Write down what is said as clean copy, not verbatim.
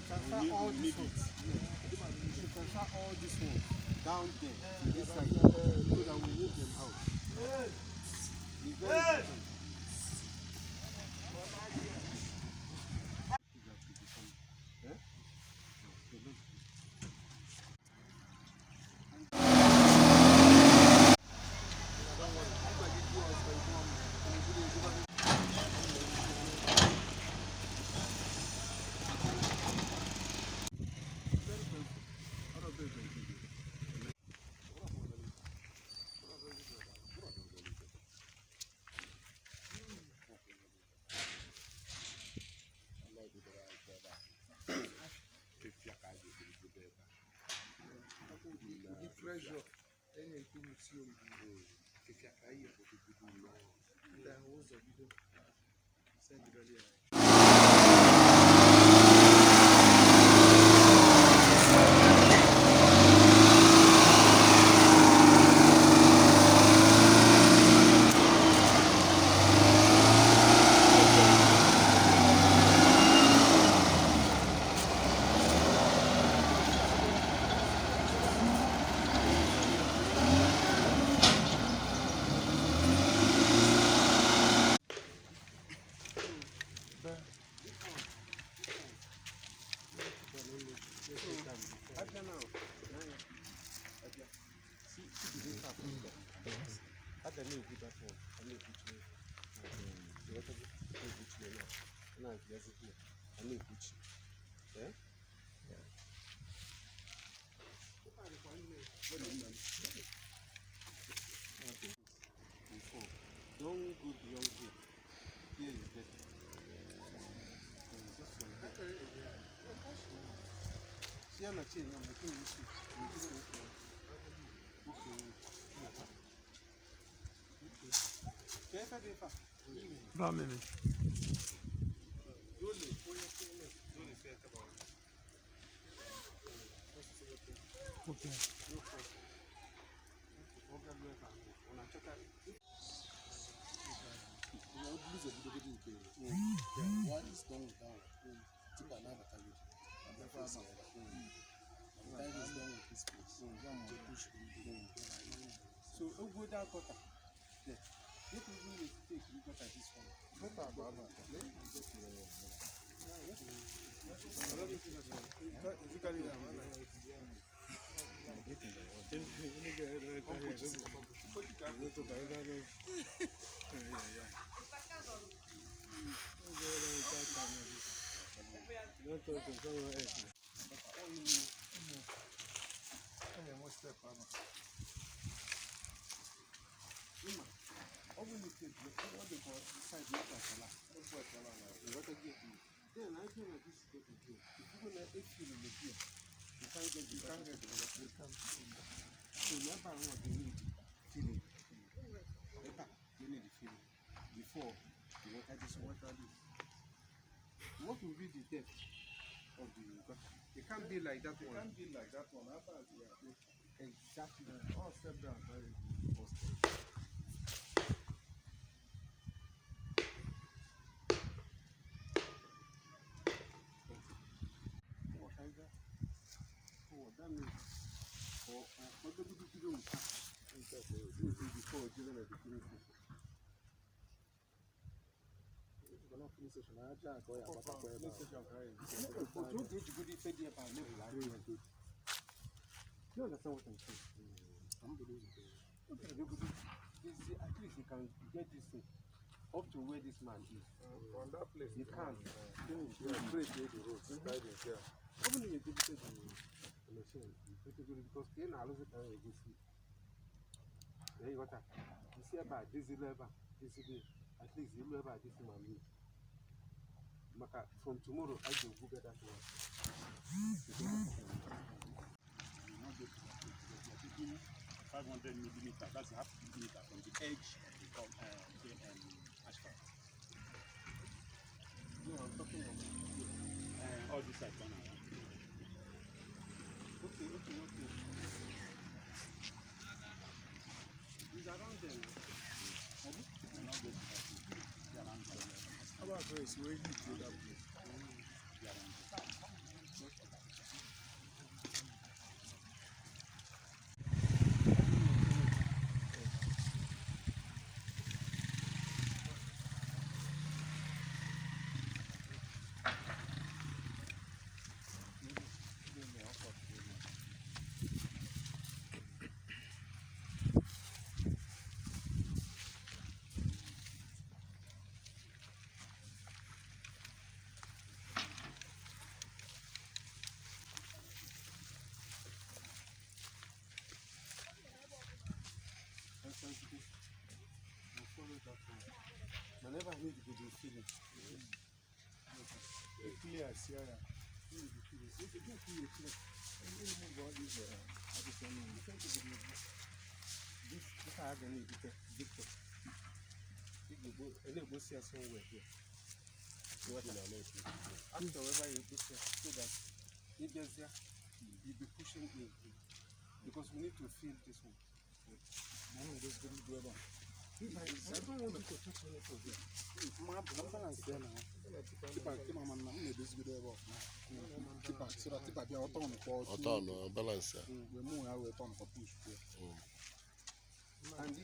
Transfer all We this need one. it. You should transfer all this one down there to this side so that we move them out. It's very important. Eh? So let's Very painful. All of them. Ụdị pressure e na-ekwu n'isi ofifia ka anyị ndị ahụ ụzọ bido sendịrị ya. Abịa now, now, Abịa. See, see the way car come down. Abịa na-ekwu that one, a na-ekwuchi ya. Ịghọtago? Na-ekwuchi ya now. A na-abịazi here, a na-ekwuchi. Eh? Before, don't go beyond here. Here is better. Just like that. See, I'm not saying I'm making you see. Okay. Okay. Ba meme. Okay. One is done with that one. Tipa na-abatagodu. Abịakwa asa ya. By the time he's done with this place, to push him. So, go down gutter. There. Make we do it take we gutter this one. Better bụ aba. Ima, ọ bụrụ na take ọ dị ka side make achala. You got to get Then I feel like this gutter here. If you go na 8 kilo here, you can't get the gutter. So never want they need filling. Eba, they need the filling before you water this one. Water this. What will be the depth of the gutter? It can't be like that It one. can't be like that one. After yeah. Exactly. All step down very first step. What kind of? Oh, that means for the people to do before given at the filling station. Filling station ka anyị. But don't you go to the about level? Do you understand what I'm saying? Okay, look, this, at least you can get this thing up to where this man is. On that place, You can. Yeah, break the road, slide it there. Even if you go to the machine, you put it good because then I lose it and you go see. There you got that. You see about this level, this is at least you know about this man. Maka from tomorrow I will go get that one. We will not get to that place because we are taking 500 millimeter, that's half millimeter from the edge of the asphalt. No, I'm talking about All this side corner. Okay. It's around there now. We will not get to that place. It's around there. How about grace? Where you to that place? It's around there. Whenever I need to go feel it. Clear, Sierra. If you don't feel it, clear. This I need Victor. You go see somewhere here. After wherever you go see, so that if there's there, you'll be pushing in because we need to feel this one. I don't want to touch anything here. Ọtọ nọ balance ya. We move our turn for push. And